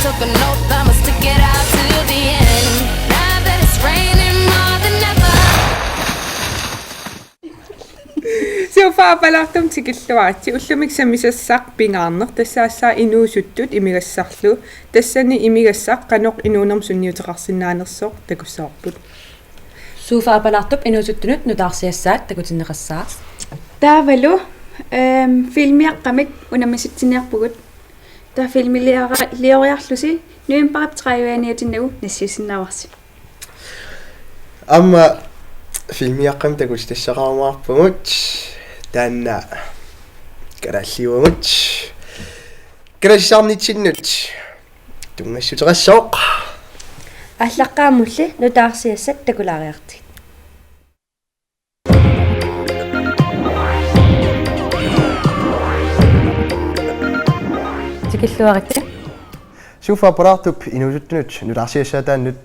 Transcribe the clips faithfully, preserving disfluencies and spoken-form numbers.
Took an oath, I'ma stick it out till the end. Now that it's raining more than ever. Sofa Aapalaartumut tikilluaritsi. Ullumi sammisassaq pingaarneq, tassaassaaq inuusuttut imigassarlu. Tassani imigassaq qanoq inuunermi sunniuteqarsinnaanersoq takussavarput. Sofa Aapalaartup inuusuttunut nutaarsiassaat takutinneqassaaq. Taavalu, ehm, filmiaqqamik unammisitsiniarpugut. Taava filmilioriarlusi novembarip tredive-aniutinnagu nassiussinnaavarsi. Aamma filmiaqqamik takutitassaqarumaarpugut, taanna kalaalliuagut. Kalaallisarnitsinnut tunngassuteqassaaq. Aallaqqaammulli nutaarsiassat takulaariartigit. Tikilluaritsi. Sofa Aapalaartup inuusuttunut nutaarsiassaataannut.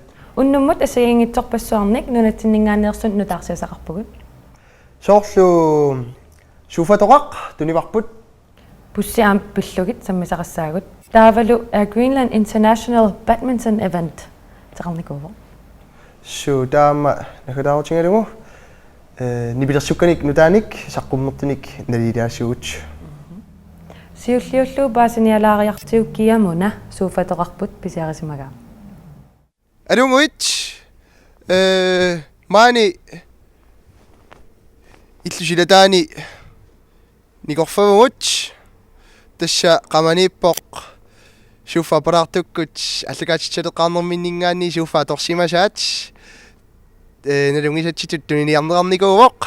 Unnummut assigiinngitsorpassuarnik nunatsinninngaanneersut nutaarsiassaqarpugut. Soorlu sofatoqaq tunivarput. Bussi aamma pillugit sammisaqassaagut. Taavalu Air Greenland International Badminton Event ateqarnikuuvoq. Suu, taama naggataarutigalugu, eh, nipilersukkanik nutaanik saqqummertunik nalilaassuugut. Siulliullugu paasinialaariartigu kiamuna sofatoqarput pisiarisimagaa. Alunguit, eh, maani illusilataani nikorfavugut, tassa qamaniippoq Sofa Aapalaartukkut aallakaatitaleqqaarnerminninngaanniit sofa atorsimasaat, eh, nalunngisatsitut tuniniarneqarnikuuvoq.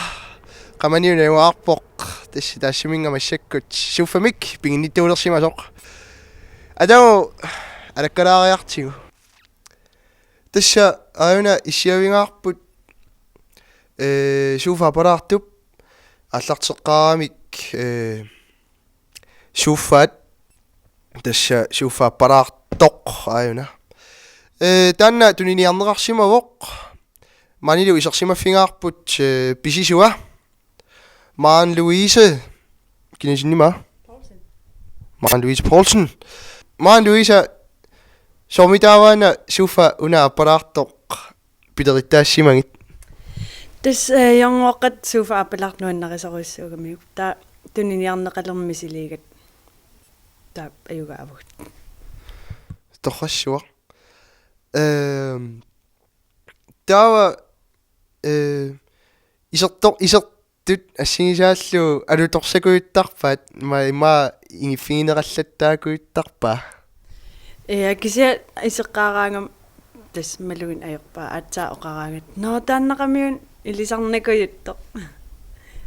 Qamaniuna najugaqarpoq, tassa taassuminnga massakkut sofamik piginnittuulersimasoq. Atagu alakkalaariartigu. Tassa aajuna issiavingaarput, eh, Sofa Aapalaartup aallarteqqaaramik, eh, sofaat, tassa Sofa Aapalaartoq aajuna. Eh, taanna tuniniarneqarsimavoq, maanilu isersimaffigaarput, eh, pisisua. Maren Louise, kina sinnimaa? Poulsen. Maren Louise Poulsen. Maren Louise, soormitaava una sofa una aapalaartoq pilerittaassimagit? Tassa, eh, ajornanngooq sofa aapalaartoq nuannarisorujussuugamiuk. Taava tuniniarneqalermat misiliigatta. Taava ajugaavugut. Torrassuaq. Ehm, taava, eh, isertoq, isertut assigisaallu alutorsakujuttarpaat, ima, ima ingiffigineqallattaakujuttarpaa? Ja, kisianni iseqqaaraangama tassa malugin ajorpaa, aatsaat oqaraangatta: Nå, taannaqamiuk ilisarnakujuttoq.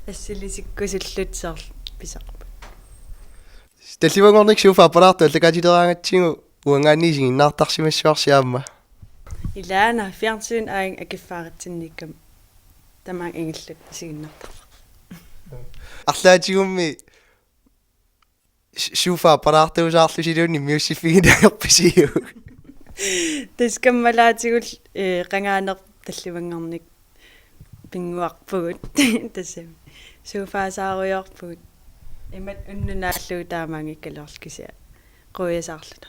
Assilisikkusullutik, soorlu pisarput. Tallimanngornikkut Sofa Aapalaartoq aallakaatileraangatsigu uangaanniit isiginnaartarsimassavarsi aamma. Ilaana, fjernsyni aajuna akiffaaratsinniikkama tamaanga angilluta isiginnaartarpara. Arlaatigummi s-, Sofa Aapalaartuusaarlusiluunniit miussiffiginaanerpisiuk? Tassa kammalaatigullu, eh, qangaaneq tallimanngornikkut pinnguarpugut. Tassami. Sofasaarujoorpugut. Imatut unnuk naallugu taamaanngikkaluarluta kisianni quiasaarluta.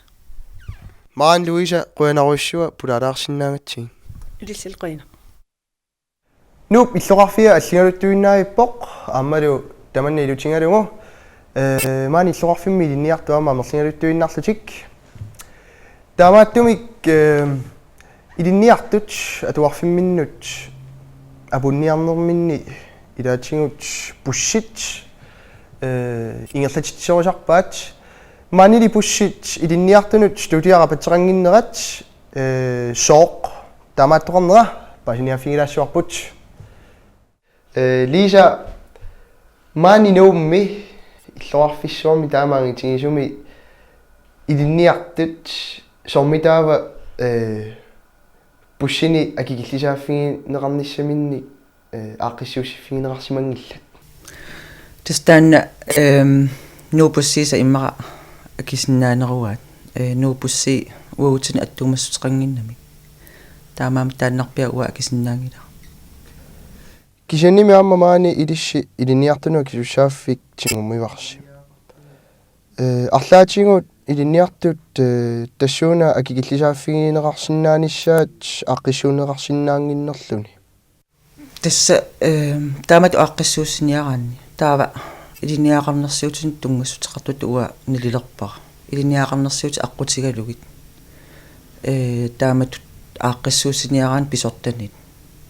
Maren Louise, qujanarsuaq pulaalaarsinnaagatsigit. Ilissi qujanaq. Nuup illoqarfia alligaluttuinnaavippoq, aammalu tamanna ilutigalugu. Eh, maani illoqarfimmi ilinniartut aamma amerligaluttuinnarlutik. Taamaattumik, eh, ilinniartut atuarfimminnut apunniarnerminni ilaatigut bussit, eh, ingerlatitsisorisarpaat. Maanili bussit ilinniartunut studiarapatseqannginnerat, eh, sooq taamaattoqarnera paasiniaaffigilaassuarput. Eh, Lisa, maani Nuummi illoqarfissuarmi taamaanga itigisumi ilinniartut soormitaava, eh, bussini akikillisaaffigineqarnissaminnik, eh, aaqqissuussiffigineqarsimanngillat? Tassa taanna, ehm, Nuup bussiisa immaqa akisinnaanerugaat. Eh, Nuup bussi uagutsinnut attuumassuteqannginnamik. Taamaammat taannarpiaq uanga akisinnaanngilara. Kisiannimi aamma maani ilissi ilinniartunut akisussaaffik tigummivarsi. Eh, arlaatigut Ilinniartut, eh, tassuuna akikillisaaffigineqarsinnaanissaat aaqqissuunneqarsinnaannginnerluni. Tassa, eh, taamatut aaqqissuussiniaraanni. Taava ilinniagaqarnersiutinut tunngassuteqartutut uanga nalilerpara. Ilinniagaqarnersiutit aqqutigalugit. Eh, taamatut aaqqissuussiniaraanni pisortanit.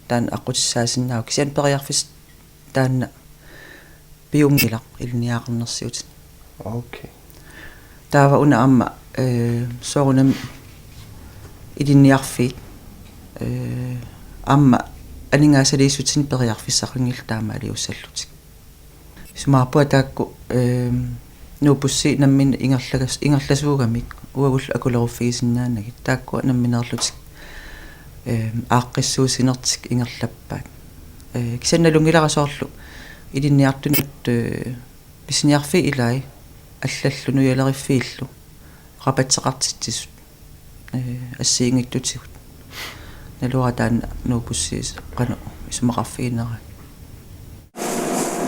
Taanna aqqutissaasinnaavoq. Kisianni periarfissaq taanna piunngilaq ilinniagaqarnersiutinut. Okay. Taava una aamma, eh, soorunami ilinniarfiit, eh, aamma aningaasaliissutinik periarfissaqanngillat taamaaliussallutik. Isumaqarpunga taakku, eh, Nuup Bussi nammineq ingerlagas-, ingerlasuugamik uagullu akuleruffigisinnaanagit. Taakku nammineerlutik, eh, aaqqissuussinertik ingerlappaat. Eh, kisianni nalunngilara soorlu ilinniartunut, eh, pisiniarfiit ilaat allallu nujaleriffiillu rapatseqartitsisut, eh, assigiinngitsutigut. Naluara taanna Nuup Bussiisa qanoq isumaqarfiginerani.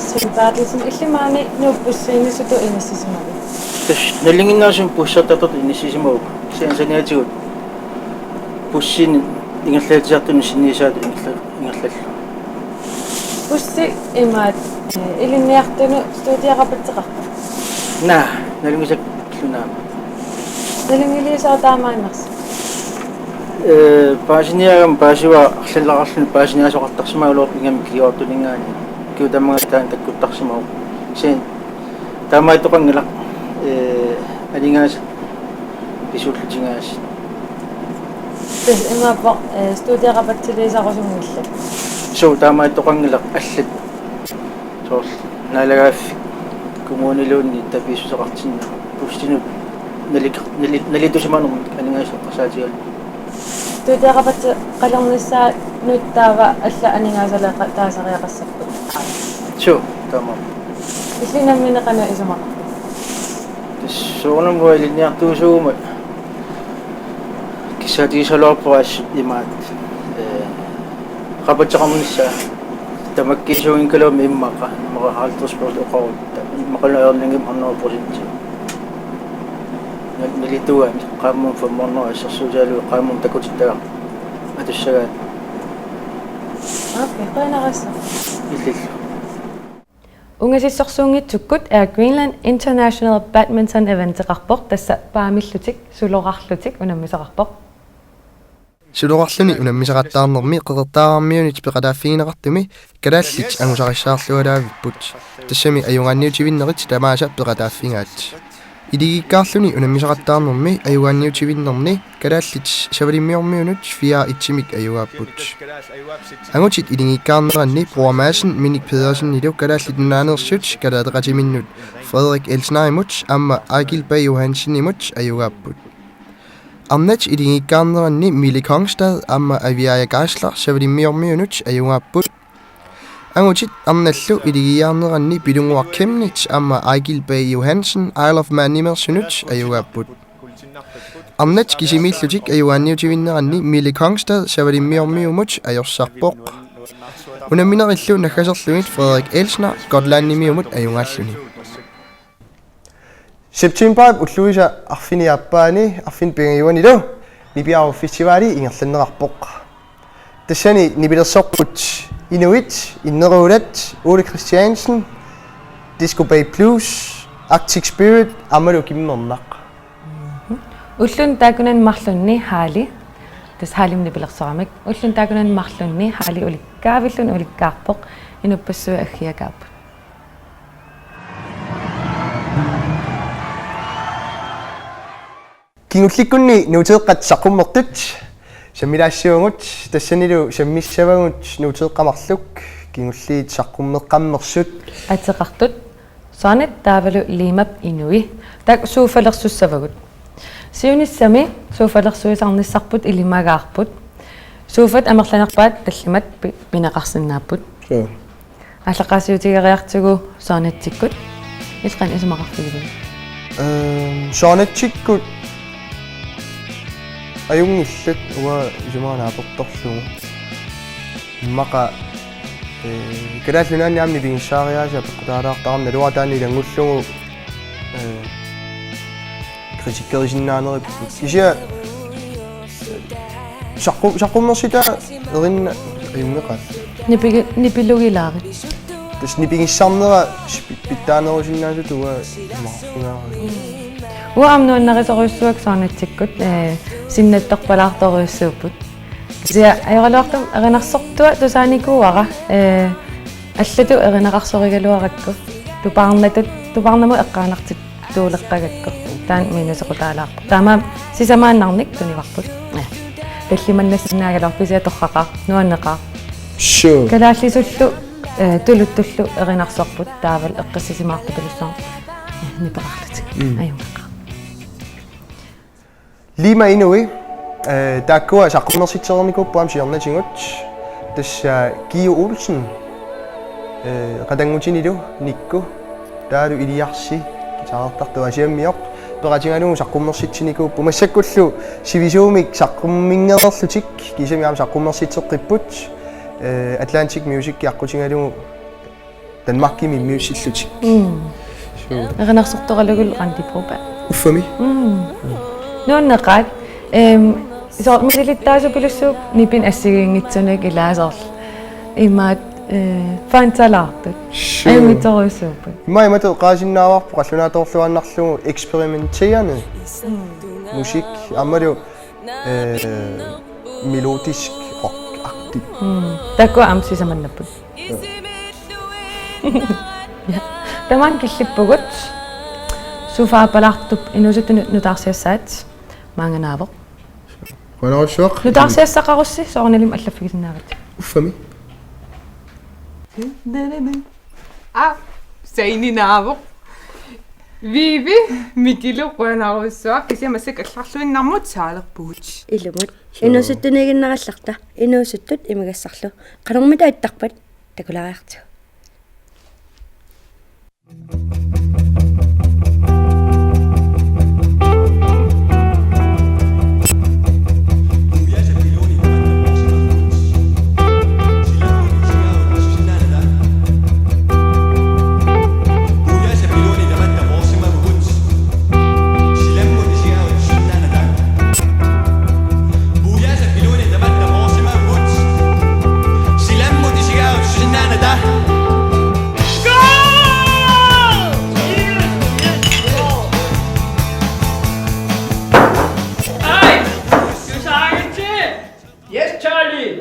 Svend Berthelsen, illit maani Nuup Bussiini sutut inissisimavit? Tassa nalinginnaasumik bussertartortut inissisimavunga. Kisianni saniatigut bussinik ingerlatsisartunut sinniisaatut ingerla-, ingerlallugu. Bussi imaat, eh, ilinniartunut studiet rapatseqarpa? Naa, nalunngisakkaluarluni aamma. Nalunngiliisoq taamaannersoq? Eh, paasiniagama paasivara arlaleriarluni paasiniaasoqartarsimagaluarpoq ingammik kinguartuninngaanniit. Kisianni tamanna taanna takkuttarsimavoq. Kisianni taamaattoqanngilaq, eh, aningaasat pisuullutigaasut. Tassa imaappoq, eh, studiet rapatsiliisarusunngillat? Suu, taamaattoqanngilaq allat. Soorlu naalagaaffik kommuniluunniit tapiissuseqartinneq bussinut nalik-, nali-, nalitusimanermik aningaasat eqqarsaatigalugu. Studiet rapatseqalernissaanut taava allat aningaasaleeqataasariaqassapput? Suu, taamaappoq. Illit nammineq qanoq isumaqarpit? Tassa soorunami uanga ilinniartuusuuguma kissaatigisaluarpara assut imaat, eh, rapatseqarnissaa. Tamakkiisuunngikkaluamik immaqa, immaqa halvtreds procent oqarutta, immaqalu ajornanngimmat hundrede procent. Nal-, nalituugami qaammammut fem hundrede assersuutigalugu qaammammut takutittagaq atussagaat. Okay, qujanarsuaq. Illillu. Ungasissorsuunngitsukkut Air Greenland International Badminton Eventeqarpoq, tassa paamillutik sulorarlutik unammisaqarpoq. Sulorarluni unammisaqattaarnermi Qeqertaarmiunit peqataaffigineqartumi kalaallit angusarissaarlualaavipput. Tassami ajugaanniutivinnerit tamaasa peqataaffigaat. Iligiikkaarluni unammisaqattaarnermi ajugaanniutivinnerni kalaallit Savalimmiormiunut fire et-imik ajugaapput. Angutit iligiikkaarneranni Bror Madsen, Minik Pedersenilu Kalaallit Nunaaneersut kalaaleqatiminnut Frederik Elsnerimut aamma Eigil B. Johansenimut ajugaapput. Arnat iligiikkaarneranni Mille Kongstad aamma Aviaja Geisler Savalimmiormiunut ajugaapput. Angutit arnallu iligiiaarneranni Pilunnguaq Chemnitz aamma Eigil B. Johansen Isle of Manimeersunut ajugaapput. Arnat kisimiillutik ajugaanniutivinneranni Mille Kongstad Savalimmiormiumut ajorsarpoq. Unamminerillu naggaserlugit Frederik Elsner Gotlandimiumut ajugaalluni. Septembarip ulluisa arfineq-aappaani arfineq-pingajuanilu Nipiarup Festivali ingerlanneqarpoq. Tassani nipilersorput Inuit, Inneruulat, Ole Christiansen, Disco Bay Blues, Arctic Spirit aammalu Kimmernaq. Ulluni taakkunani marlunni Haali, tassa Haalimut nipilersoramik, ulluni taakkunani marlunni Haali ulikkaavilluni ulikkaarpoq, inuppassuit aggiakaapput. Kingullikkunni nuuteeqqat saqqummertut sammilaassavagut, tassanilu sammissavagut nuuteeqqat marluk kingulliit saqqummeqqammersut. Ateqartut Sonnet taavalu Limap Inui. Taakku suuffalersussavagut. Siunissami suuffalersuisarnissarput ilimagaarput. Suuffat amerlanerpaat tallimat pi-, pineqarsinnaapput. Suu. Aallaqqaasiutigeriartigu Sonnetikkut. Illit qanoq isumaqarfigivigit? Ehm, Sonnetikkut ajunngillat uanga isumaga naapertorlugu. Immaqa, eh, Kalaallit Nunaanni aamma nipigissaariaaseq apeqqutaalaartarami, naluara taanna ilanngullugu, eh, Kritikerisinnaanerippput. Kisianni saqqu-, saqqummersitaa erinna ajunngilaq. Nipigi-, nipilugilaarit. Tassa nipigissarnera spi-, pitsaanerusinnaasutut uanga imaarsinnaavara. Uanga aamma nuannarisorujussuakka soorunalimi, eh, sinnattorpalaartorujussuupput. Kisianni ajoraluartumik erinarsortua tusaanikuuara, eh, allatut erinaqarsorigaluarakku. Tupaarnatut, tupaarnamut eqqaanartittuuleqqagakku. Taanna minusequtaalaarpoq. Taamaammat sisamaannarnik tunivarput. Eh. Tallimannassinnaagaluarpoq kisianni torraqaaq, nuanneqaaq. Suu. Kalaallisullu, eh, tuluttullu erinarsorput taavalu eqqissisimaartupilussuarnik, eh, nipeqarlutik. Mm. Ajunngeqaaq. Lima Inui, eh, taakkua saqqummersitsereernikuupput aamma siornatigut. Tassa Kiu Olsen, eh, qatanngutinilu Nikku, taavalu Iliarsi, guitarertartoq Asiammioq, peqatigalugu saqqummersitsinikuupput. Massakkullu sivisuumik saqqumminngereerlutik, kiisami aamma saqqummersitseqqipput, eh, Atlantic Music aqqutigalugu Danmarkimi immiussillutik. Mm. Suu. Erinarsortoralugu Randi Broberg. Uffami. Mm. Nuanneqaat. Ehm, soorlu misilittaasupilussuuvoq nipinik assigiinngitsunik ilaasorl. Imaat, eh, fansalaartut. Suu. Ajunngitsorujussuupput. Ima imatut oqaasinnaavarput qallunaatoorluinnarlugu eksperimenterende. Mm. Musik. Aammalu, eh, melodisk rock-agtig. Mm. Taakku aamma sisamannapput. Tamaanga killippugut. Sofapalaartup inuusuttunut nutaarsiassaat maanga naavoq. Qujanarsuaq. Nutaarsiassaqarussi soorunalimi allaffigisinnaavatit. Uffami. Aa, Saini naavoq. Vivi, Mikilu qujanarsuaq. Kisianni massakkut allarluinnarmut saalerpugut. Ilumut. Suu. Inuusuttuniiginnarallarta. Inuusuttut imigassarlu. Qanormita ittarpat? Takulaariartigu. Silammut isigaaruttussinnaanata. Skål! Ej, du sagde til. Yes, Charlie.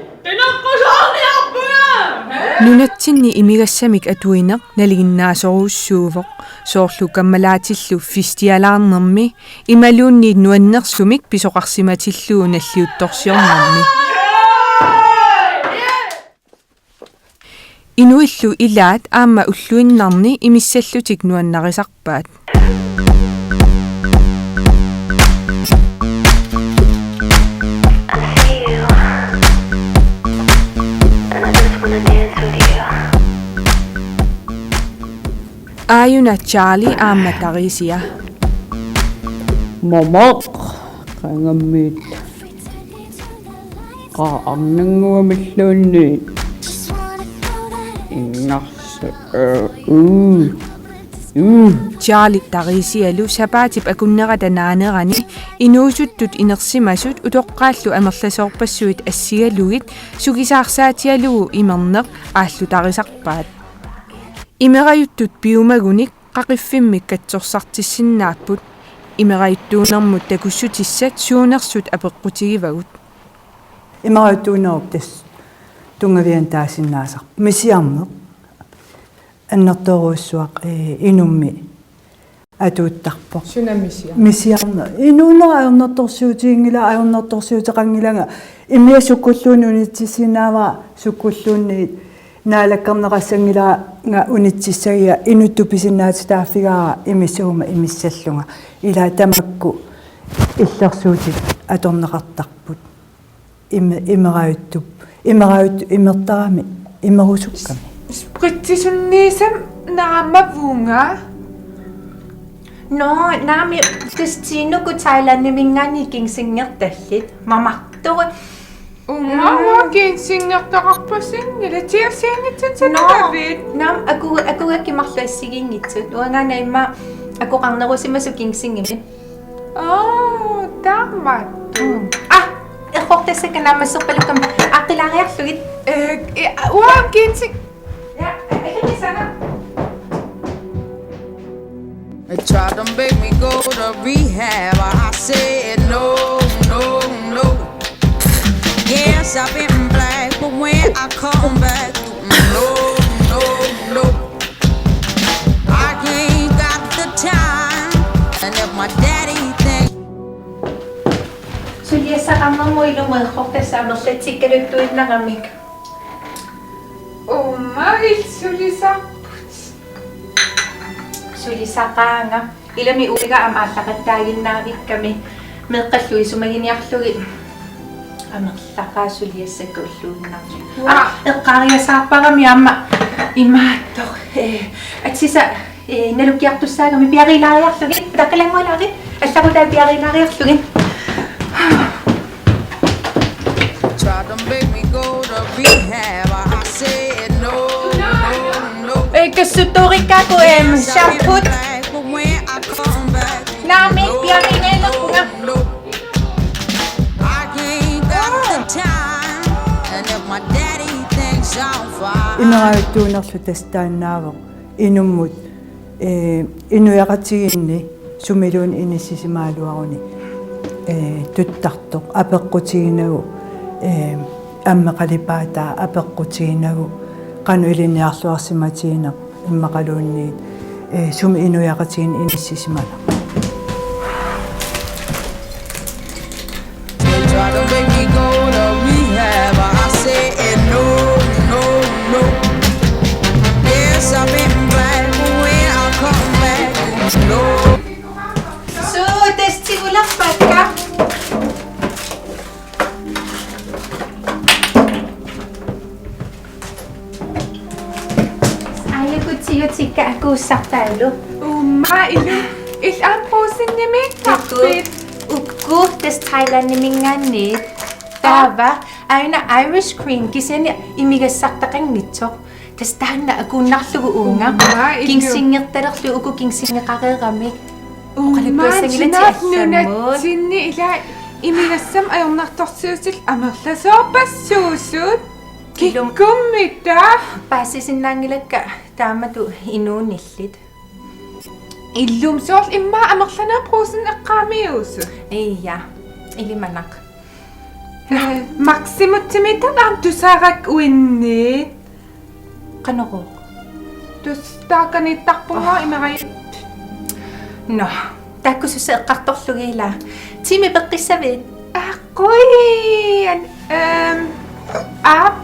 Nunatsinni imigassamik atuineq nalinginnaasorujussuuvoq, soorlu kammalaatillu festialaarnermi imaluunniit nuannersumik pisoqarsimatillugu nalliuttorsiornermi. Inuillu ilaat aamma ulluinnarni imissallutik nuannarisarpaat. Aajuna Charlie aamma Tarisia. Mamaq qangammiit. Qaarnannguamilluunniit. Innarsu-, øh, øh, øh. Charlie Tarisialu sapaatip akunnerata naanerani inuusuttut inersimasut utoqqaallu amerlasoorpassuit assigalugit sukisaarsaatigalugu imerneq aallutarisarpaat. Imerajuttut piumagunik qaqiffimmik katsorsartissinnaapput. Imerajuttuunermut takussutissat suunersut apeqqutigivagut. Imerajuttuunerup tassa tunngavianut taasinnaasarpoq. Misiarneq annertoorujussuaq, eh, inummi atuuttarpoq. Suna misiarneq? Misiarneq. Inuunera ajornartorsiutiginngilanga, ajornartorsiuteqanngilanga. Immiassaq sukkulluunniit unitsissinnaavara, sukkulluunniit naalakkerneqassanngilanga unitsissagiga, inuttut pisinnaatitaaffigaara imissaguma imissallunga. Ila tamakku illersuutit atorneqartarput. Im-, imerajuttup, imerajuttup imertarami, imerusukkami. Sprittisunniisami naamavunga. Nå, naamik, tassa Tinukkut Thailandiminngaanniit kingsingertallit. Mamartoq. Uunga, mm, uanga kingsingertaqarpasinngilaq, tiarsianngitsun. Nå, sanagavit? Naamik, aku-, akugakkit marluk assigiinngitsut. Uangaana immaqa akoqarnerusimasoq kingsinngimmat. Oo, taamaattoq. Mm. Ah, errortassakka naammasserpalukkama aaqqilaariarlugit. Eh, eh, uanga kiinsi-. Ja, eh, eh, sana. They tried to make me go to rehab. I said no, no, no. Yes, I've been black, but when I come back, no, no, no. I ain't got the time. And if my daddy thinks. Suliassaqarnermut ilumut errortassat amerlatsikkaluttuinnaramik. Uumma, illit sulisarput? Sulisaqaanga. Ilami uiga aamma aallaqattaaginnaavikkami meeqqallu isumaginiarlugit amerlaqaat suliassakka ulluinnarni. Uaa. Ah, eqqaariasaarparami aamma imaattoq. Eh, atsisa, eh, nalukkiartussaagami piarilaariarlugit, taqilangualaari, allarutaa piarilaariarlugit. Tried to make me go to rehab. I said no, no, no. Eh, kassuttuurikkaaku, em, shampoo. Naamik, piariingajalerpunga. I ain't got the time. And if my daddy thinks I'm fine. Imerajuttuunerlu tassa taannaavoq inummut, eh, inuiaqatigiinni sumiluunniit inissisimagaluaruni, eh, tuttartoq apeqqutiginagu, eh, ammip qalipaataa apeqqutiginagu qanoq ilinniarluarsimatigineq immaqaluunniit, eh, sumi inuiaqatigiinni inissisimaneq. They try to make me go to rehab, but I said no, no, no. Yes, I've been black, but when I come back, no. Suu, tassa tigulerpakka. Ajuku tiutikka akuussartaalu. Uumma, illit, illit aamma Brugsenimiikkarpit? Uku, uku tassa Thailandiminngaanniit. Taava aajuna Irish cream, kisianni imigassartaqanngitsoq. Tassa taanna akuunnarlugu uunga. Uumma, illit. Kingsinngertalerlugu uku kingsinngeqareeramik. Uumma, oqaluttuassanngilaq Tinaat allamut. Nunatsinni ila imigassamik ajornartorsiutit amerlasoorpassuusut. Ilum-, kikkummita? Paasisinnaanngilakka taamatut inuunillit. Ilumut soorlu immaqa amerlanerit Brugsen eqqaamiuusut. Ija, ilimanaq. Eh, Maximut timitta aamma tusaarakku uinniit. Qanorooq? Tassa taakaniittarpunga. Oh. Imerajut. Nå, taakkusussat eqqartorlugit ilaa. Timi peqqissavit? Aa, qujan. Ehm, aap.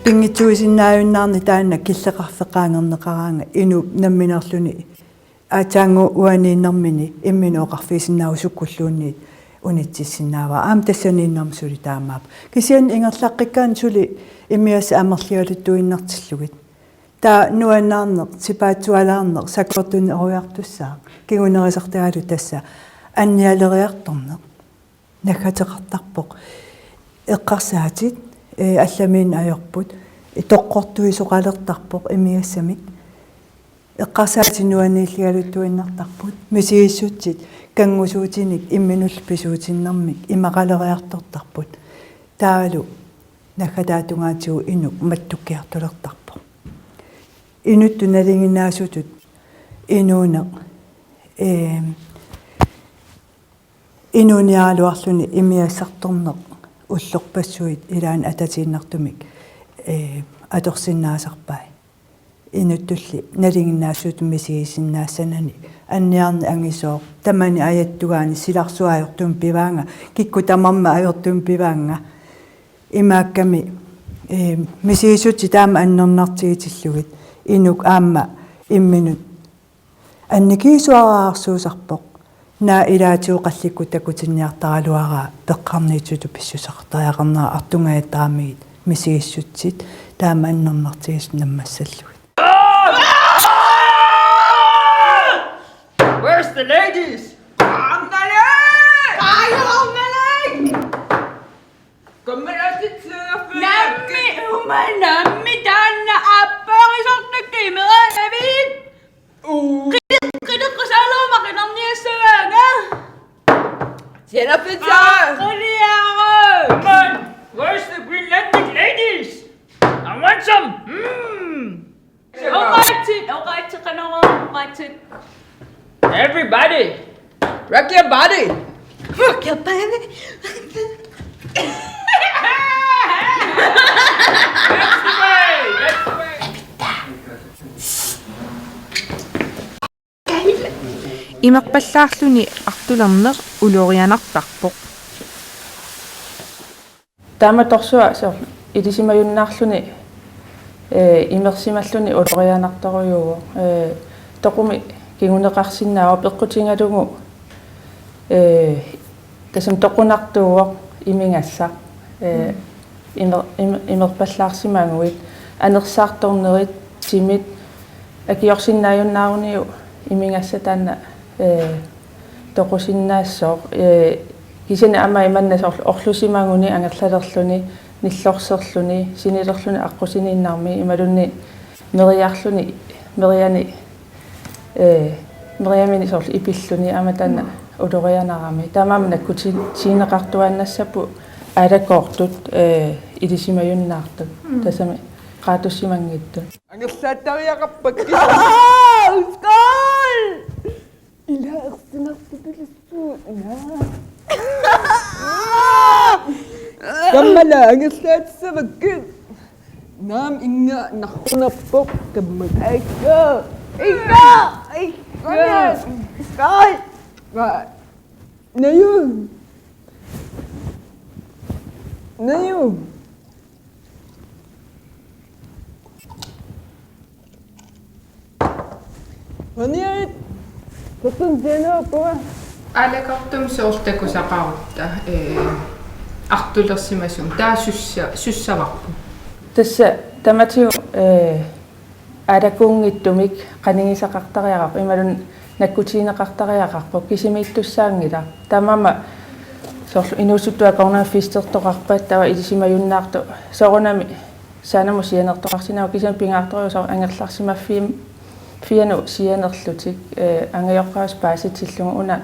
Pinngitsuusinnaajunnaarneq taanna killeqarfeqangerneqaraangat inuup nammineerluni aatsaannguaq uaniinnermini imminut oqarfigisinnaavoq sukkulluunniit unitsissinnaavara. Aamma tassaniinnermi suli taamaappoq. Kisianni ingerlaqqikkaanni suli imigassat amerligaluttuinnartillugit. Taava nuannaarneq, sipaatsualaarneq, sakkortunerujartussaaq. Kingunerisartagalu tassa annialeriartorneq naggateqartarpoq. Eqqarsaatit, eh, allamiinneq ajorput. Toqqortuisoqalertarpoq imigassamik. Eqqarsaatit nuanniilligaluttuinnartarput. Misigissutsit kanngusuutinik imminullu pisuutinnermik imaqaleriartortarput. Taavalu naggataatungaatigut inuk mattukkiartulertarpoq. Inuttut nalinginnaasutut inuuneq, eem, inuuniaraluarluni imigassartorneq ullorpassuit ilaanni atatiinnartumik, ee, atorsinnaasarpai. Inuttulli nalinginnaasutut misigisinnaassanani anniarneq angisooq, tamani ajattugaani silarsuaq ajortumik pivaanga, kikkut tamarmik ajortumik pivaannga. Imaakkami, ee, misigissutsit taama annernartigitillugit inuk aamma imminut annikiisuaraarsuusarpoq. Naak ilaatigut qallikkut takutinniartaraluaraa peqqarniitsutut pissuseqartariaqarnera artungajattaramigit misigissutsit taama annernartigisut nammassallugit. Where's the ladies? Aammalai! Aajormalai! Nammi, uuma, nammi taanna aapparisortakka imeranavit. Uu. Qili-, qileqqusaaleruma qinarniassagaanga. Come on, where's the Greenlandic ladies? I want some. Mm. Oqaatsit, oqaatsit, qanoq oqaatsit. Everybody, rock your body. Rock your body. That's the way. That's the way. Imerpallaarluni artulerneq ulorianartarpoq. Taama torsuaq soorlu ilisimajunnaarluni, ee, imersimalluni ulorianartorujuuvoq. Ee, toqumi kinguneqarsinnaavoq peqqutigalugu, ee, tassami toqunartuuvoq imigassaq. Ee, imer-, imer-, imerpallaarsimaguit, anersaartornerit, timit, akiorsinnaajunnaaruniuk imigassaq taanna, ee, toqusinnaassooq, ee, kisianni aamma imanna soorlu orlusimaguni angerlalerluni, nillorserluni, sinilerluni aqqusiniinnarmi, imaluunniit meriarluni, meriani, ee, meriamini soorlu ipilluni, aamma taanna ulorianarami. Taamaammat nakkuti-, tigineqartuaannassapput aalakoortut, ee, ilisimajunnaartut. Mm. Tassami qaatussimanngitsut. Angerlaattariaqarpakka. Skål! Ila ersinartutulissuu. Naa. Kammala angerlaatissavakkit. Naamik, inga narrunarpoq, kammala. Ikka. Ikka. Ikka. Skål. Va. Naju. Naju. Maniarit. Tassani tianaappunga. Aalakoortumik soorlu takusaqarutta, ee, artulersimasumik. Taava sussa-, sussavarput. Tassa tamatigut, ee, aalakoornittumik qanigisaqartariaqarpoq, imaluunniit nakkutigineqartariaqarpoq, kisimiittussaanngilaq. Taamaammat soorlu inuusuttut akornanni festertoqarpat, taava ilisimajunnaartut, soorunami sanamut sianertoqarsinnaavoq, kisianni pingaartorujuuvoq soorlu angerlarsimaffianut sianerlutik, ee, angajoqqaavisa paasitillugu, una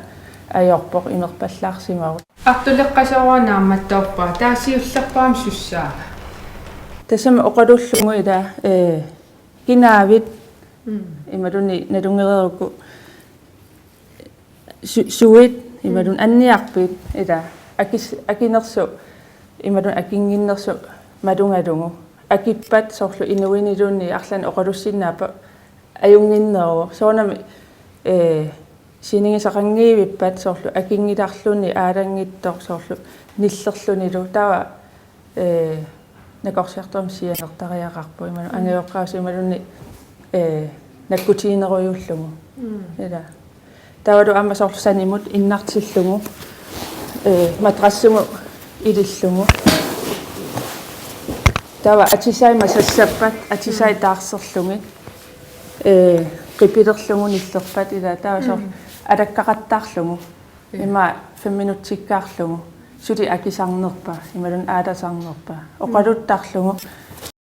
ajorpoq, imerpallaarsimavoq. Artuleqqasoorua naammattoorpara, taava siullerpaamik sussaava? Tassami oqalullugu ila, ee, kinaavit, mm, imaluunniit nalunngereerukku su-, suit, imaluunniit, mm, anniarpit, ila akis-, akinersut, imaluunniit akinnginnersut malugalugu. Akippat soorlu inuiniluunniit arlaannik oqalussinnaappat ajunnginneruvoq. Soorunami, ee, sinigisaqanngivippat soorlu akinngilarluni aalanngitsoq soorlu nillerlunilu. Taava, ee, nakorsiartorami sianertariaqarpoq, imaluunniit, mm, angajoqqaavisa imaluunniit, ee, nakkutiginerujuullugu. Mm. Ila. Taavalu aamma soorlu sanimut innartillugu, ee, madrassimut ilillugu. Taava atisai masassappat, atisai, mm, taarserlugit, ee, qipilerlugu nillerpat, ila taava soorlu, mm, alakkaqattaarlugu. Ja. Ima fem minutsikkaarlugu. Suli akisarnerpa, imaluunniit aalasarnerpa. Mm. Oqaluttarlugu.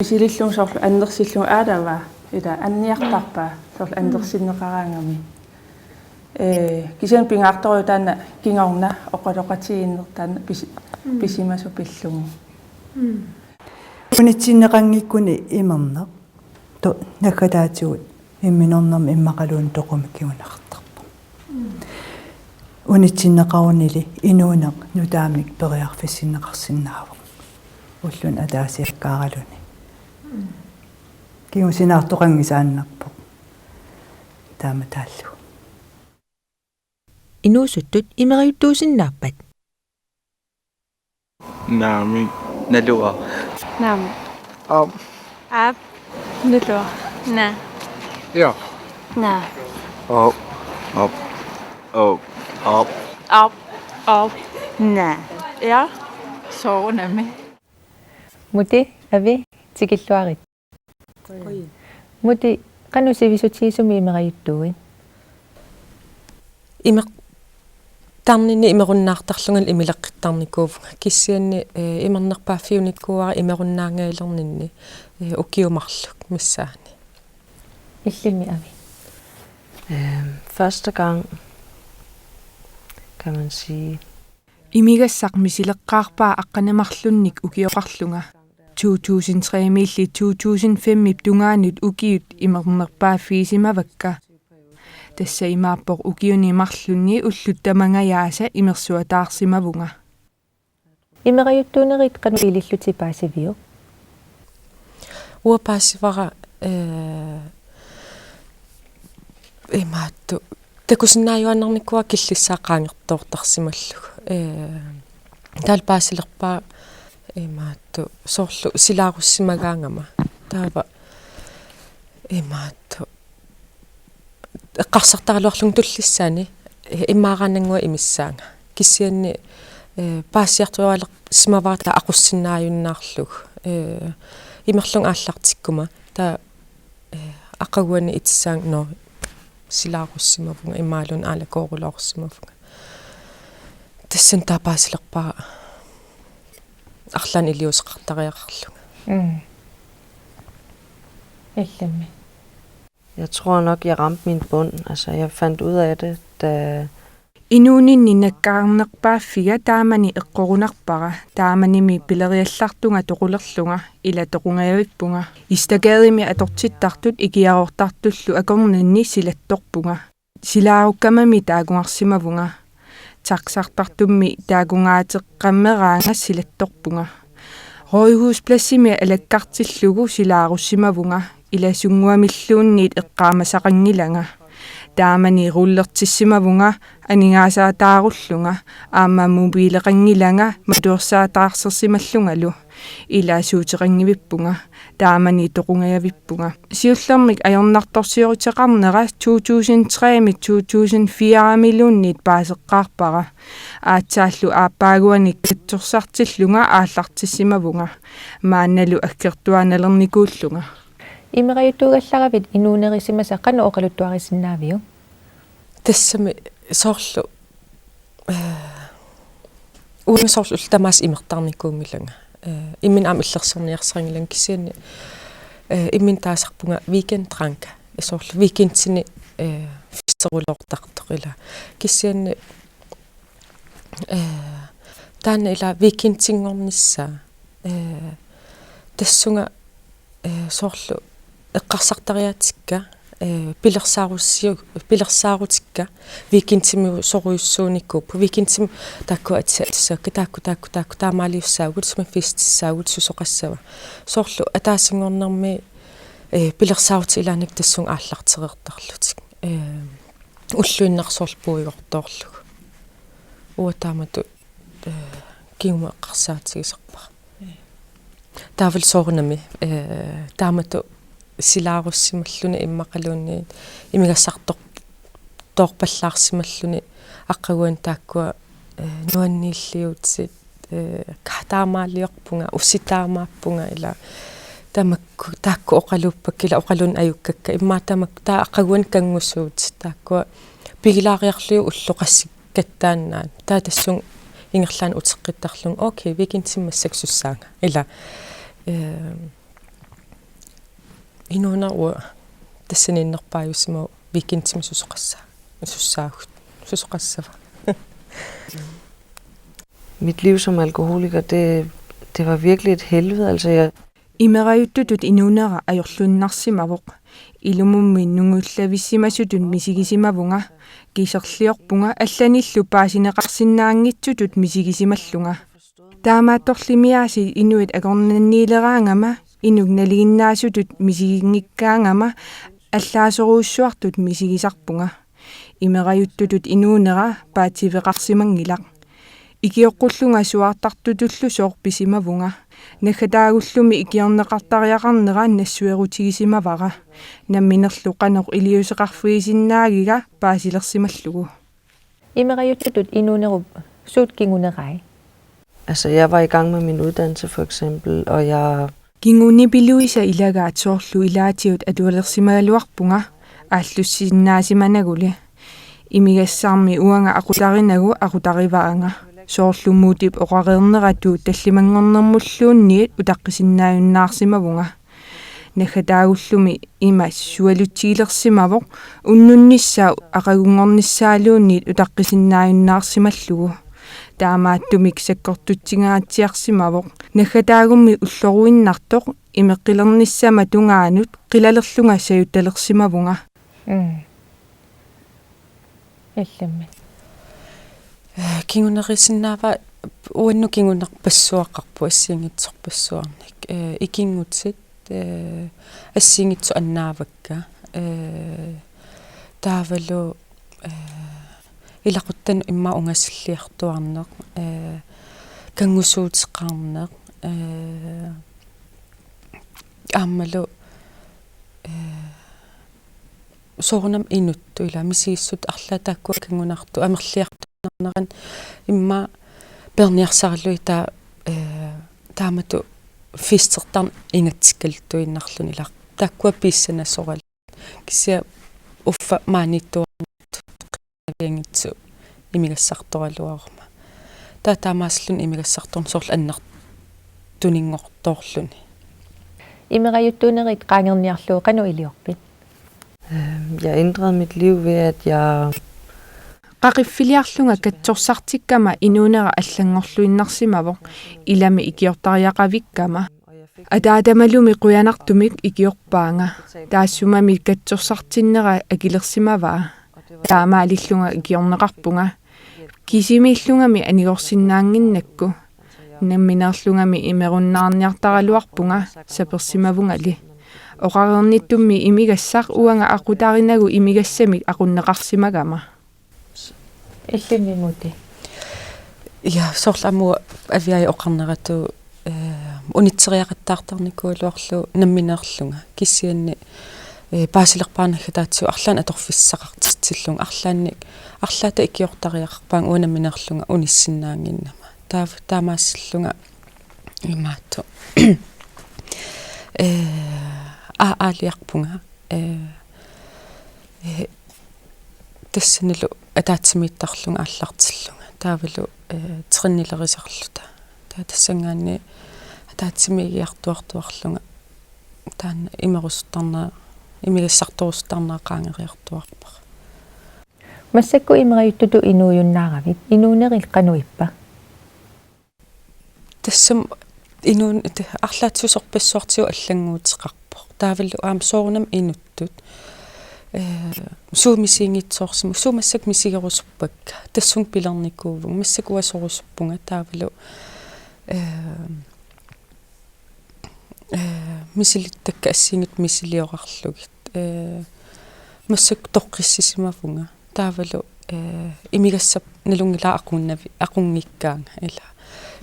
Misilillugu soorlu annersillugu, aalava, ila anniartarpa, soorlu, mm, annersinneqaraangami. Ee, kisianni pingaartorujuuvoq taanna kingorna oqaloqatigiinneq taanna pisi-, mm, pisimasoq pillugu. Mm. Unitsinneqanngikkuni imerneq to-, naggataatigut imminornermi immaqaluunniit toqumik kinguneqartarpoq. Mm. Unitsinneqarunili inuuneq nutaamik periarfissinneqarsinnaavoq. Ulluni ataasiakkaaraluni. Mm. Kingusinaartoqanngisaannarpoq. Taama taallugu. Inuusuttut imerajuttuusinnaappat? Naamik, naluara. Naamik. Aap. Aap. Naluara. Naa. Ja. Naa. Aap. Aap. Aap. Aap. Aap. Aap. Naa. Ja. Soorunami. Muti, Avi, tikilluarit. Qujan. Muti, qanoq sivisutigisumik imerajuttuuit? Imeq-, tarninni imerunnaartarlunga ileqqittarnikuuvunga. Kisianni, eh, imernerpaaffiunikkuuara imerunnaangajalerninni, eh, ukiut marluk missaanni. Illimmi, Avi? Øhm, første gang, kan man sige. Imigassaq misileqqaarpaa aqqaneq-marlunnik ukioqarlunga. To tusind tre-miilli to tusind fem-ip tungaanut ukiut imernerpaaffigisimavakka. Tassa imaappoq ukiuni marlunni ullut tamangajaasa imersuataarsimavunga. Imerajuttuunerit qanoq ilillutit paasiviuk? Uanga paasivara, ee, imaattoq. Takusinnaajuaannarnikuuara killissaa qaangertoortarsimallugu. Ee, taavalu paasilerpara imaattoq soorlu silaarussimagaangama. Taava imaattoq eqqarsartaraluarlunga tullissaani, ee, immaaraannannguaq imissaanga. Kisianni, ee, paasiartuaalersimavara taava aqussinnaajunnaarlugu. Ee, imerlunga aallartikkuma. Taava, ee, aqaguani itissaanga, nå, silaarussimavunga, imaluunniit aalakoorulorsimavunga. Tassani taava paasilerpara arlaannik iliuuseqartariaqarlunga. Mm. Illimmi. Jeg tror nok, jeg ramte min bund. Altså, jeg fandt ud af det, da Inuuninni nakkarnerpaaffiga taamani eqqorunarpara, taamanimi pileriallartunga toqulerlunga, ila toqungajavippunga. Istakaadimi atortittartut ikiaroortartullu akornanni silattorpunga. Silaarukkamami taakunngarsimavunga. Taxartartummi taakunngaateqqammeraanga silattorpunga. Rådhuspladsimi alakkartillugu silaarussimavunga, ilasunnguamilluunniit eqqaamasaqanngilanga. Taamani rullertissimavunga aningaasaataarullunga, aamma mobileqanngilanga matuersaataarsersimallungalu. Ilaasuuteqanngivippunga, taamani toqungajavippunga. Siullermik ajornartorsioriteqarnera to tusind tre-mi to tusind fire-miluunniit paaseqqaarpara. Aatsaallu aappaaguani katsorsartillunga aallartissimavunga. Maannalu aggertuaannalernikuullunga. Imerajuttuugallaravit inuunerisimasat qanoq oqaluttuarisinnaaviuk? Tassami soorlu, ee, uanga soorlu ullut tamaasa imertarnikuunngilanga. Ee, imminut aamma illersorniarsarigilanga kisianni, ee, imminut taasarpunga weekendrank. Soorlu weekendini, ee, festerulortartoq ila. Kisianni, ee, taanna ila weekendinngornissaa. Ee, tassunga, ee, soorlu eqqarsartariaatsikka, ee, pilersaarussiu-, pilersaarutikka weekendimiusorujussuunikuupput. Weekendimi taakku atisa-, atisakka, taakku, taakku, taakku, taamaaliussaagut, sumi festissaagut, susoqassava. Soorlu ataasinngornermi, ee, pilersaarutit ilaannik tassunga aallartereertarlutik. Ee, ulluinnarsoorlu puigortoorlugu. Uanga taamatut, ee, kingumut eqqarsaatigisarpara. Taavalu soorunami, ee, taamatut silaarussimalluni immaqaluunniit imigassartor-, toorpallaarsimalluni aqaguani taakkua, ee, nuanniilliuutit, ee, ka-, taamaaliorpunga, usitaamaappunga ila tamakku, taakku oqaluuppakka ila oqaluunneq ajukkakka, immaqa tamakku, taava aqaguani kanngusuutit, taakkua pigilaariarlugit ullut qassikkattaannaat. Taava tassunga ingerlaannaq uteqqittarlunga, okay, weekendimi massakkut sussaanga. Ila, ee, inuunerup tassaniinnerpaajusimavoq weekendimi susoqassaa-, sussaagut, susoqassava. Mit liv som alkoholiker, det, det var virkelig et helvede. Altså, jeg Imerajuttutut inuunera ajorluinnarsimavoq. Ilumummi nungullavissimasutut misigisimavunga. Kiserliorpunga allanillu paasineqarsinnaanngitsutut misigisimallunga. Taamaattorlimi aasiit inuit akornanniileraangama, inuk nalinginnaasutut misiginngikkaangama, allaasorujussuartut misigisarpunga. Imerajuttutut inuunera paatsiveqarsimanngilaq. Ikioqqullunga suaartartutullusooq pisimavunga. Naggataagullumi ikiorneqartariaqarnera nassuerutigisimavara. Namminerlu qanoq iliuuseqarfigisinnaagiga paasilersimallugu. Imerajuttutut inuunerup suut kingunerai? Altså, jeg var i gang med min uddannelse, for eksempel, og jeg Kingunipiluisa ilagaat soorlu ilaatigut atualersimagaluarpunga, aallussinnaasimanaguli. Imigassarmi uanga aqutarinagu aqutarivaanga. Soorlu Mutip oqareernerata tallimanngornermulluunniit utaqqisinnaajunnaarsimavunga. Naggataagullumi ima sualutsigilersimavoq unnunnissaa aqagunngornissaaluunniit utaqqisinnaajunnaarsimallugu. Taamaattumik sakkortutsigaatsiarsimavoq. Naggataagummi ulloruinnartoq imeqqilernissama tungaanut qilalerlunga sajuttalersimavunga. Mm. Illimmi. Eh, kingunerisinnaava uannut kingunerpassuaqarpoq assigiinngitsorpassuarnik. Eh, ikinngutit, eh, assigiinngitsut annaavakka. Eh, taavalu, eh, ilaquttanut immaqa ungasilliartuarneq, eh, kanngusuuteqarneq, eh, aammalu, eh, soorunami inuttut ila misigissut arlaat taakkua kanngunartut amerliartuinnarnerat immaqa peerniarsaralugit taa, eh, taamatut festertarneq ingatsikkaluttuinnarluni ila taakkua piissanasoralugu. Kisianni uffa maaniittuarniartut qinnavianngitsut imigassartoraluaruma. Taava taamaasilluni imigassartorneq soorlu annertuninngortoorluni. Imerajuttuunerit qaangerniarlugu qanoq iliorpit? Øhm, jeg ændrede mit liv ved, at jeg Qaqiffiliarlunga katsorsartikkama inuunera allanngorluinnarsimavoq ilami ikiortariaqavikkama. Ataatamalumi qujanartumik ikiorpaanga. Taassumami katsorsartinnera akilersimavaa. Taamaalillunga ikiorneqarpunga. Kisimiillungami anigorsinnaannginnakku. Nammineerlungami imerunnaarniartaraluarpunga sapersimavungali. Oqareernittummi imigassaq uanga aqutarinagu imigassamik aqunneqarsimagama. Illimmi Muti? Ja, soorlu aamma Aviaja oqarneratut, eh, unitseriaqattaartarnikuugaluarlugu nammineerlunga. Kisianni, eh, paasilerpaarnaggataatsigut arlaannik atorfissaqartitsillunga. Arlaannik, arlaata ikiortariaqarpaanga uanga nammineerlunga unissinnaannginnama. Taava taamaasillunga imaattoq. Eh, aa, aaliarpunga. Eh, eh, tassanilu ataatsimiittarlunga aallartillunga. Taavalu, eh, trænilerisarluta. Taava tassanngaanniit ataatsimiigiartuartuarlunga. Taanna imerusuttarnera, imigassartorusuttarnera qaangeriartuarpara. Massakkut imerajuttutut inuujunnaaravit, inuunerit qanoq ippa? Tassami inuun-, te-, arlaatigut sorpassuartigut allannguuteqarpoq. Taavalu aamma soorunami inuttut. Eh, suut misiginngitsoorsimavunga, suut massakkut misigerusuppakka. Tassunga pilernikuuvunga, massakkut uasorusuppunga taavalu, eh, eh, misilittakka assigiinngitsut misiliorarlugit. Eh, massakkut toqqissisimavunga. Taavalu, eh, imigassap nalunngilara aqunnavi-, aqunngikkaanga, ila.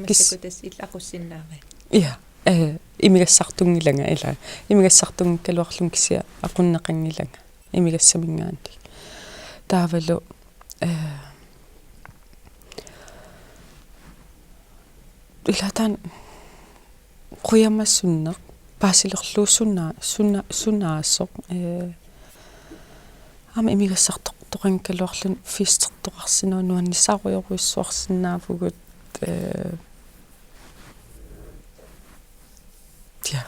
Kis- Massakkut tassa illit aqussinnaavat? Ja, eh, imigassartunngilanga, ila. Imigassartunngikkaluarlunga kisianni aqunneqanngilanga. Imigassaminngaanniit. Taavalu, eh, ila taanna qujamasunneq, paasilerlugu suna-, suna-, sunaasoq, eh, aamma imigassartoqanngikkaluarluni festertoqarsinnaavoq, nuannisaarujorujussuarsinnaavugut, eh, ja.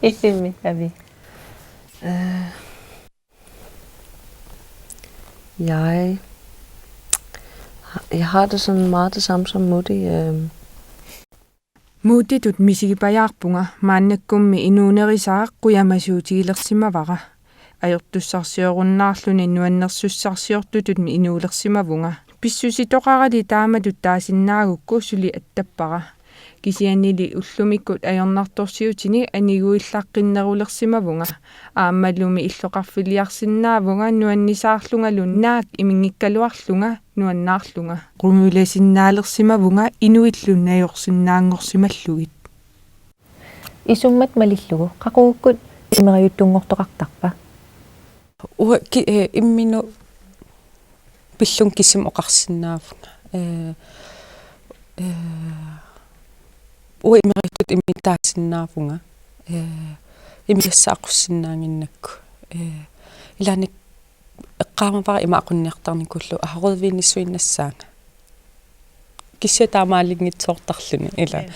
Illimmi, Avi? Eh, Jeg, jeg har det sådan meget det samme som Mutti. Øhm. Muttitut misigipajaarpunga, maannakkummi inuunerisaaq qujamasuutigilersimavara. Ajortussarsiorunnaarluni nuannersussarsiortutut inuulersimavunga. Pissusitoqarali taamatut taasinnaagukku suli attappara. Kisiannili ullumikkut ajornartorsiutini aniguillaqqinnerulersimavunga. Aammalumi illoqarfiliarsinnaavunga nuannisaarlungalu naak iminngikkaluarlunga nuannaarlunga. Qungujulasinnaalersimavunga inuillu najorsinnaanngorsimallugit. Isummat malillugu qaqugukkut imerajuttunngortoqartarpa? Uanga ki-, eh, imminut pillunga kisima oqarsinnaavunga. Eh, eh, uanga imerajuttutut imminut taasinnaavunga. Eh, imigassaq aqussinnaannginnakku. Eh, ilaanni eqqaamavara ima aqunniartarnikuullugu, aa, rødvinisuinnassaanga. Kisianni taamaalinngitsoortarluni, ila. Ja.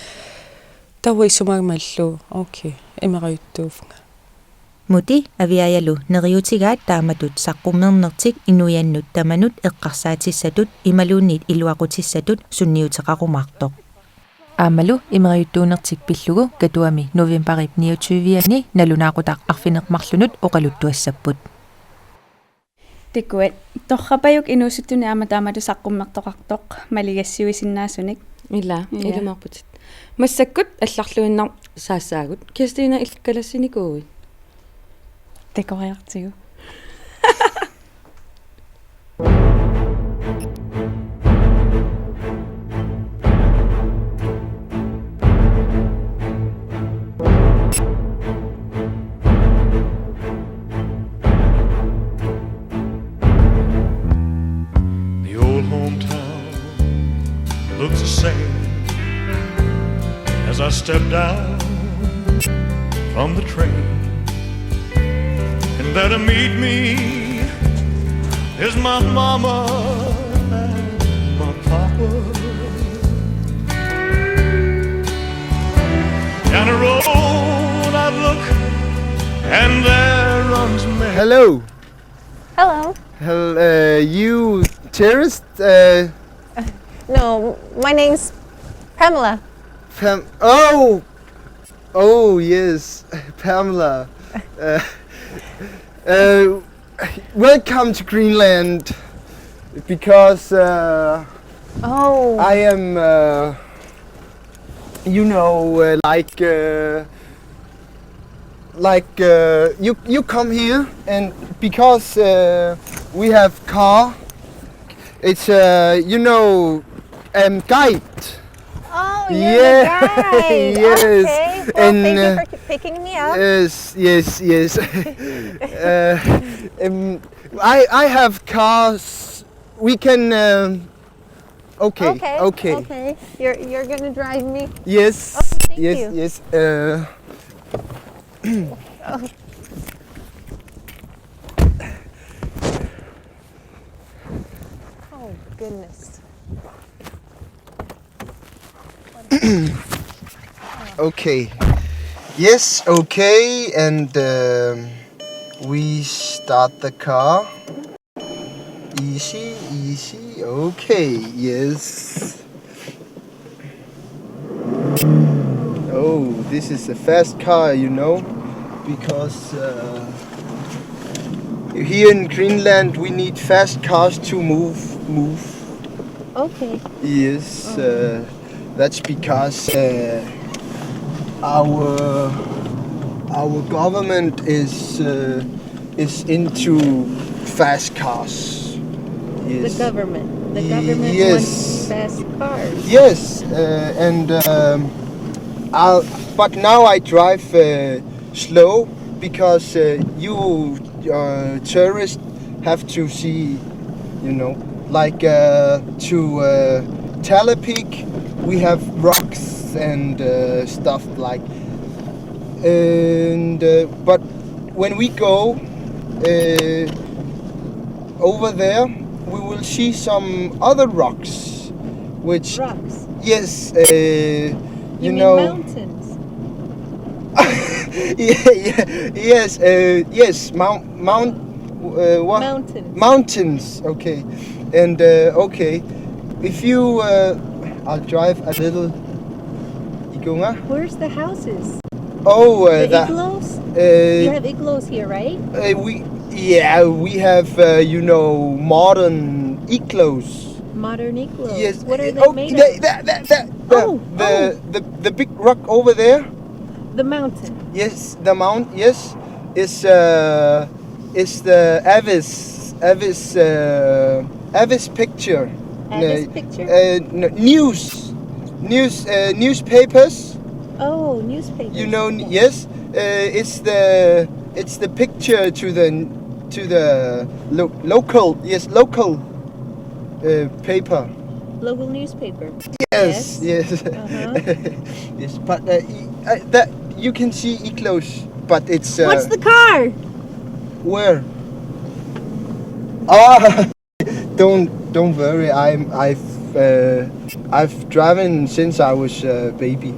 Taava isumaga malillugu, okay, imerajuttuuvunga. Muti Aviajalu neriuutigaat taamatut saqqummernertik inuiannut tamanut eqqarsaatissatut imaluunniit iluaqutissatut sunniuteqarumaartoq. Aammalu imeriuttuunertik pillugu Katuami novembarip niogtyve-anni nalunaaqutaq arfineq-marlunut oqaluttuassapput. Takuat, torrapajuk inuusuttunik aamma taamatut saqqummertoqartoq maligassiuisinnaasunik. Ila, Ila. Ilumoorputit. Massakkut allarluinnartut saassaagut. Kristina, illit kalassinikuuit? Takoriartigu. The old hometown looks the same as I step down from the train. And there to meet me is my mama and my papa. Down the road I look, and there runs me. Hello. Hello. Hel- uh, you tourist? Uh, No, my name's Pamela. Pam- oh, oh yes, Pamela. Uh, uh, welcome to Greenland, because uh, Oh. I am, uh, you know, uh, like uh, like uh, you you come here, and because uh, we have car, it's uh, you know, um, guide. Oh, you're Yeah. the guide. Yes. Okay. Well, And, thank you uh, for picking me up. Yes, yes, yes. uh, um, I I have cars. We can. Um, okay. Okay. Okay. Okay. You're you're gonna drive me. Yes. Okay, thank Yes. you. Yes. Uh, Oh. Oh, goodness. Okay. Yes, okay, and um, we start the car. Easy, easy. Okay, yes. Oh, this is a fast car, you know, because uh, here in Greenland we need fast cars to move, move. Okay. Yes, uh, that's because uh, our our government is uh, is into fast cars. Yes. The government. The government Yes. wants fast cars. Yes, uh, and um, I'll, but now I drive uh, slow because uh, you uh, tourists have to see, you know, like uh, to uh, Tallabik, we have rocks and uh, stuff like. And uh, but when we go uh, over there, we will see some other rocks, which Rocks. Yes, uh, you You mean know. mountains? Yeah, yeah, yes, uh, yes, mount, mount, uh, what? Mountains. Mountains. Okay, and uh, okay, if you, uh, I'll drive a little. Ikunga. Where's the houses? Oh, uh, The the, igloos? You uh, have igloos here, right? uh, we, yeah, we have, uh, you know, modern igloos. Modern igloos. Yes. What are they Oh, made the, of? the, the, the, the, Oh, the, oh. the, the big rock over there. The mountain. Yes, the mount. Yes, is uh, is the Elvis Elvis uh, Elvis picture. Elvis No, picture? Uh, no, news, news, uh, newspapers. Oh, newspapers. You know, Yes. yes, uh, it's the it's the picture to the to the lo- local, yes, local uh, paper. Local newspaper. Yes, Yes. yes. Uh-huh. Yes, but uh, y- uh, that you can see igloos, but it's uh, What's the car? Where? Ah, don't don't worry. I'm I've uh, I've driven since I was a baby.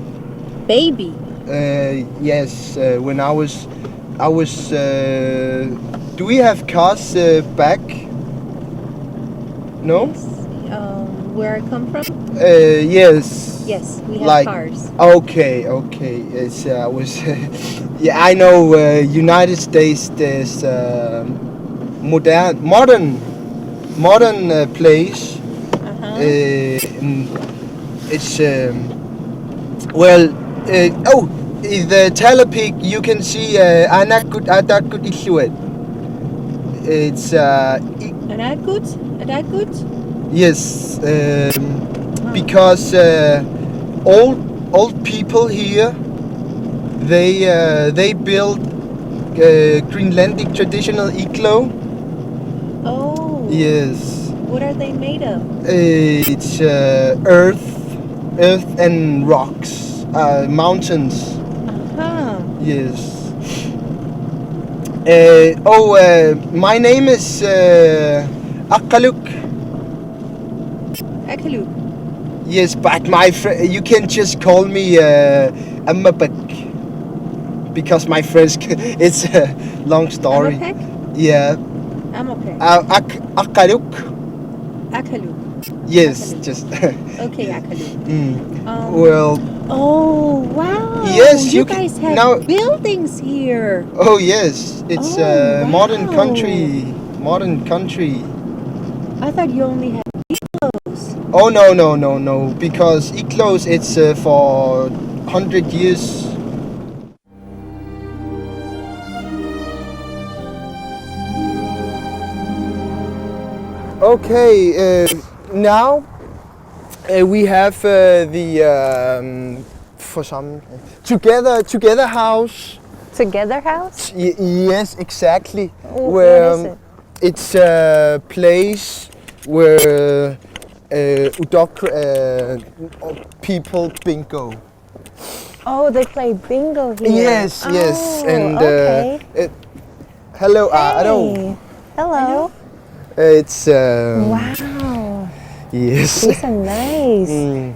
Baby. Uh, yes, uh, when I was I was. Uh, do we have cars uh, back? No. Um, where I come from? Uh, yes. Yes, we have Like- cars. Okay, okay. It's uh, I was. Yeah, I know. Uh, United States. There's uh, modern, modern, modern uh, place. Uh-huh. Uh, mm, it's um, well. Uh, oh, in the Talapik, you can see uh, Anakut Atakut Ishuet. It's uh, i- Anakut? Anakut? Yes, um, because uh, old old people here, they uh, they build uh, Greenlandic traditional igloo. Oh. Yes, What are they made of? it's uh, earth, earth and rocks, uh, mountains. Huh. Yes. Uh, oh, uh, my name is uh, Akaluk. Akaluk. Yes, but my fr- you can just call me uh, Amapek because my friends. It's a long story. Amapek? Yeah. Amapek. Uh, Ak- Akaluk. Akaluk. Yes, Akaluk. just. Okay, Akaluk. Mm. Um, Well, Oh, wow. Yes, you you can- guys have now- buildings here. Oh yes, it's Oh, a modern wow. country. Modern country. I thought you only had igloos. Oh no no no no! Because igloos, it's uh, for hundred years. Okay, uh, now uh, we have uh, the um, for some together together house. Together house? Y- yes, exactly. Wh- Where what is um, it? It's a place where uh, Udok uh, people bingo. Oh, they play bingo here. Yes, yes, Oh, and okay. uh, it, hello, uh, hello. Hey. Hello. It's um, Wow. Yes. These are nice. Mm.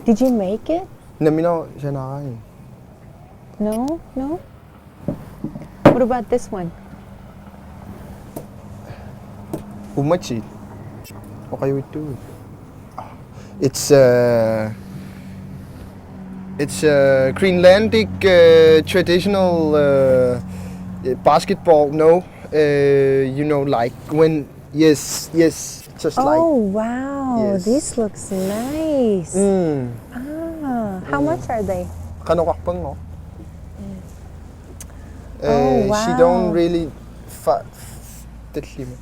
Did you make it? Namino Janai. No, no. What about this one? Umachi. Okay with you. It's uh, it's a Greenlandic uh, traditional uh, basketball. No, uh, you know, like when yes, yes, just like. Oh wow, Yes. This looks nice. Mm. Ah, how much are they? Qanoqarpanngor? Oh, Eh, she wow. Don't really fa- tellimi.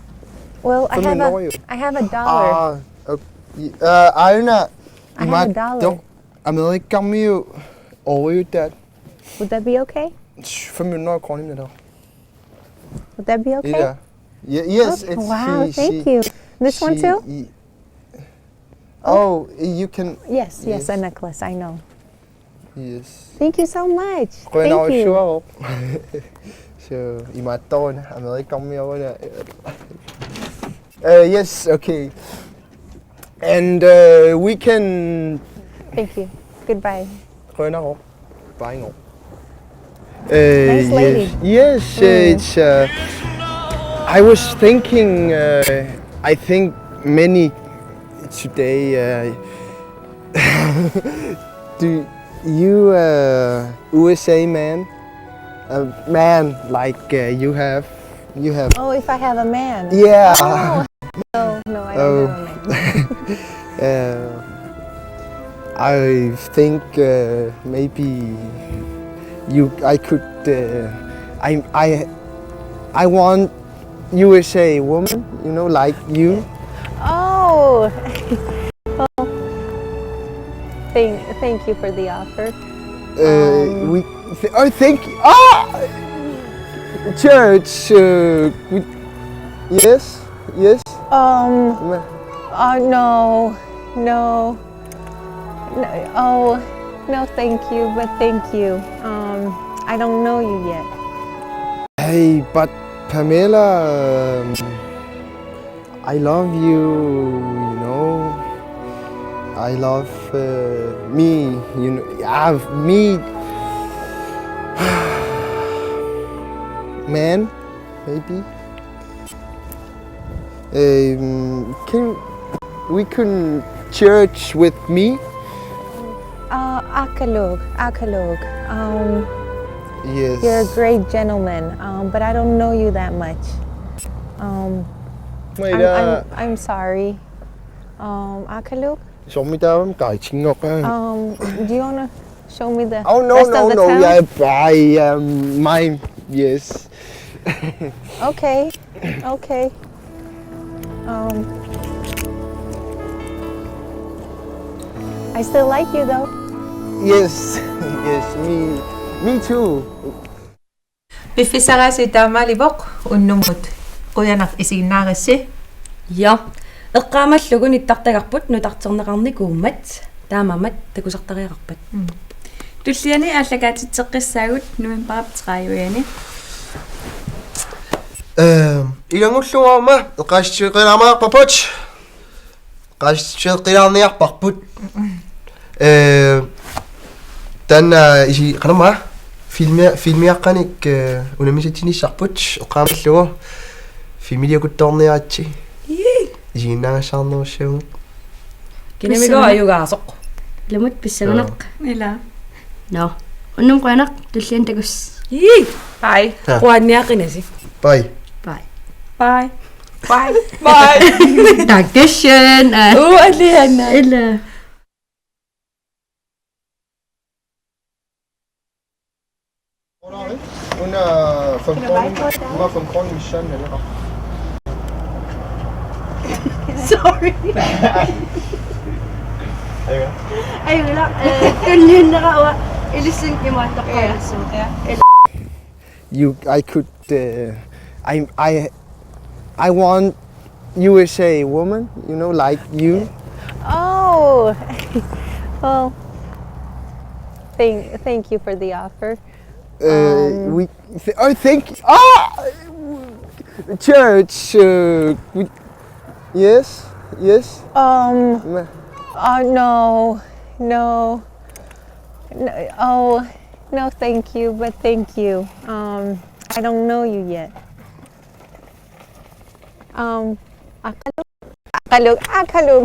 Well, I have a, Familiar. I have a dollar. Ah, okay. Uh, Aina, I have a dollar. Amerikamiu oyu that. Would that be okay? Familiar konim that. Would that be okay? Yeah. Ye- yes, Okay, it's wow, she- thank she- you. This one she- too? ye- Oh, you can. Yes, yes, Yes. A necklace. I know. Yes. Thank you so much. Quenga Thank you. Sure. So, imaattoq una Amerikamioruna. Uh, yes, okay. And uh, we can. Thank you. Goodbye. Quenga. Baingo. Nice Uh, lady. Yes, yes uh, it's. Uh, I was thinking. Uh, I think many today. Uh, do you uh, U S A man? A man like uh, you have. You have. Oh, if I have a man. Yeah. Oh, no, no, I don't Oh. have a man. Uh, I think uh, maybe you. I could. Uh, I. I. I want U S A woman. You know, like you. Oh. Well, thank, thank you for the offer. Uh, we. Th- I think. Ah. Church. Uh, we, yes. Yes. Um. Ma- Uh, no. No. No. Oh. No. Thank you. But thank you. Um. I don't know you yet. Hey, but Pamela, um, I love you, you know. I love uh, me, you know. Yeah, me. man, maybe. Um, can we can church with me? Uh, Akaluk, Akaluk. Um, Yes. You're a great gentleman, um, but I don't know you that much. Um, I'm, I'm, I'm sorry. Um, Akaluk? Soormitaava kaatingoqa. Um, do you wanna show me the Oh, no, rest no, of the no, town? Yeah, I, um, my, yes. Okay, okay. Um, I still like you though. Yes, yes, me, me too. Piffissarisi taamaalivoq unnummut. Qujanaq isiginnaarissi. Ja. Eqqaamallugu nittartagarput nutarterneqarnikuummat taamaammat takusartariaqarpat. Mm. Tulliani aallakaatitseqqissaagut novembarip tredive-ani. Ehm, ilanngullugu aamma eqqaasitseriaamaarparput. Qasseqqilaarniarparput. Eh, taanna isi-, qanormaa? Filmi-, filmiaqqanik, eh, unammisatsinissarput, eqqaamallugu. Filmiliakuttoorniaritsi. Ii. Isiginnaagassaarnerussagut. Kinamigooq pissarunaq. Ajugaasoq. Ilumut pissarunaq. Joo. Ila. Nå. Unnuk qujanaq, tulliani takuss. Ii. Bye. Ha. Qujanaq, Inasi. Bye. Bye. Bye. Bye. Bye. Dankeschön. Øh. Uh, allianna. Ila. Una fem kroner, una fem kroner i søndag, eller? Sorry. Ikke? Ej, ila, øh, den nye, der var, ellers sådan, jeg må ikke, der kommer så. Ja. You, I could, uh, I, I, I want U S A woman, you know, like you. Oh, well, thank, thank you for the offer. Uh, Um, we, th- I think, ah, church. Uh, we, yes, yes. Um, Ma- uh, no, no, no. Oh, no, thank you, but thank you. Um, I don't know you yet. Um, Akaluk, Akaluk, Akaluk.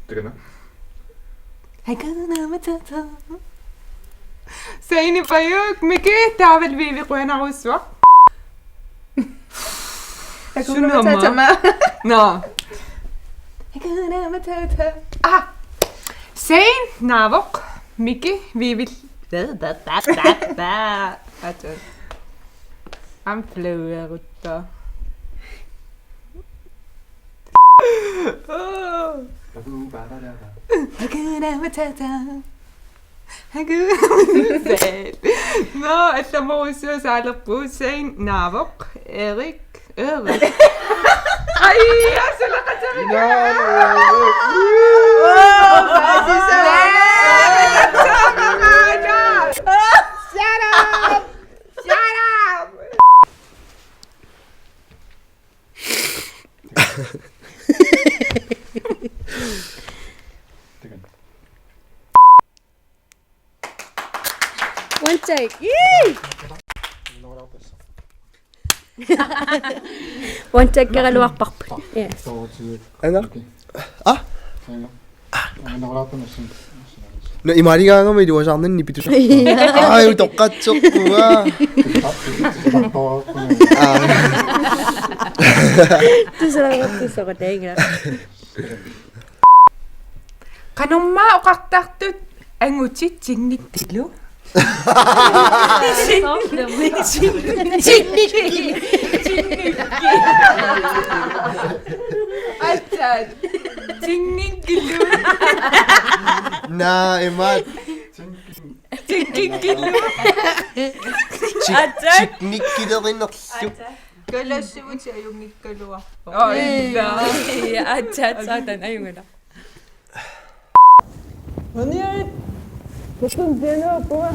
Tekana. Hakuna Matata. Saini Pajuk, Miki, taavalu Vivi, qujanarsuaq. Hakuna Matata. Nå. Hakuna Matata. Ah. Sain, naavoq, Miki, Vivi. Atsat. Am fløverutta. Hakuna Matata. Hakuna Matata. Nå, allamorussuaq saalerpugut, Sain, naavoq, Erik, Erik. Ai, jeg er så lækker til det. Nå, nå, nå, nå. Åh, hvad er det så? Shut up! Shut up! One take. Yee! One take-eraluarparput. Ja. Aana? Ah? No, imaaligaangama iluasaarnanni pitusarpaa. Ai, utoqqatserpunga. Aa. Tusarpaa, tusarpaa, taanna. Qanormaa oqartartut angutit tinnikkilu? Tinnikki. Tinnikki. Atsat. Tinnikkilu. Naa, imaat. Tinnikkilu. Tik-, atsat. Tiknikkilerinerlu. Kalaallisut ajunngikkaluarpoq. Oj, ja. Ja, atsat, satan, ajunngilaq. Maniit. Mutun dena pua.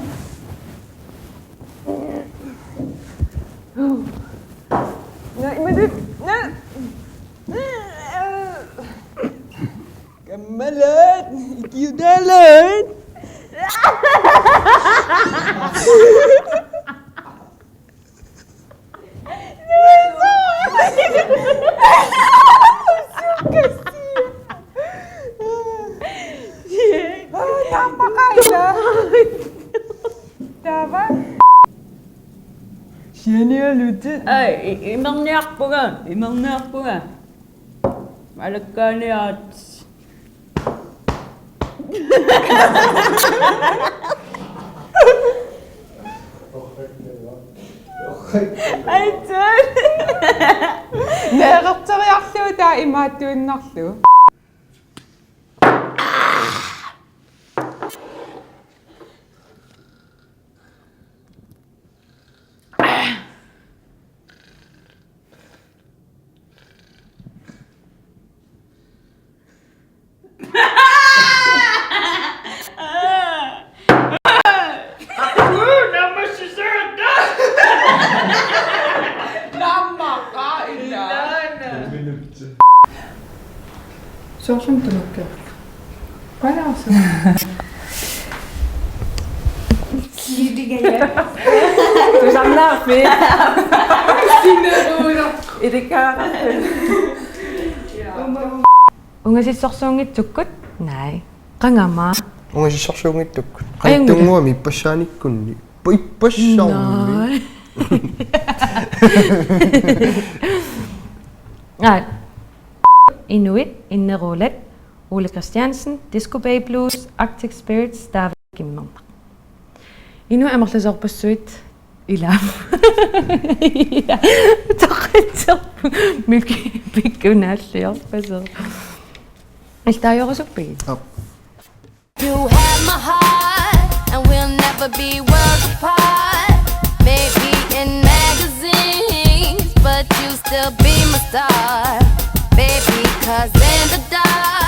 Naa, imaattoq. Naa. Kammalat, ikiudaalaat. Tappakaila. Taava. Sianialutit. Ai, i-, imerniarpunga, imerniarpunga. Malakkaaniaat. Aitsun. Neererteriarlugu taava imaattuinnarlugu. Soorlu tamakku. Pajaasa. Tusannaarfik. Sineruulo. Ilikaarafik. Ungasissorsuunngitsukkut? Nej. Qangami. Ungasissorsuunngitsukkut. Ajunngilaq. Qanittunnguami ippassaaniikkunni. Ippassaarmi. Nej. Nej. Inuit inneruulat Ole Christiansen, Disco Bay Blues, Arctic Spirits, taava Kimmernaq. Inuit amerlasoorpassuit ilaa. Toqitserpu. Miki pikkunaalliorpasoo. Iltaajorusuppigit? Aap. You have my heart, and we'll never be worlds apart. Maybe in magazines, but you still be my star. Baby, 'cause in the dark,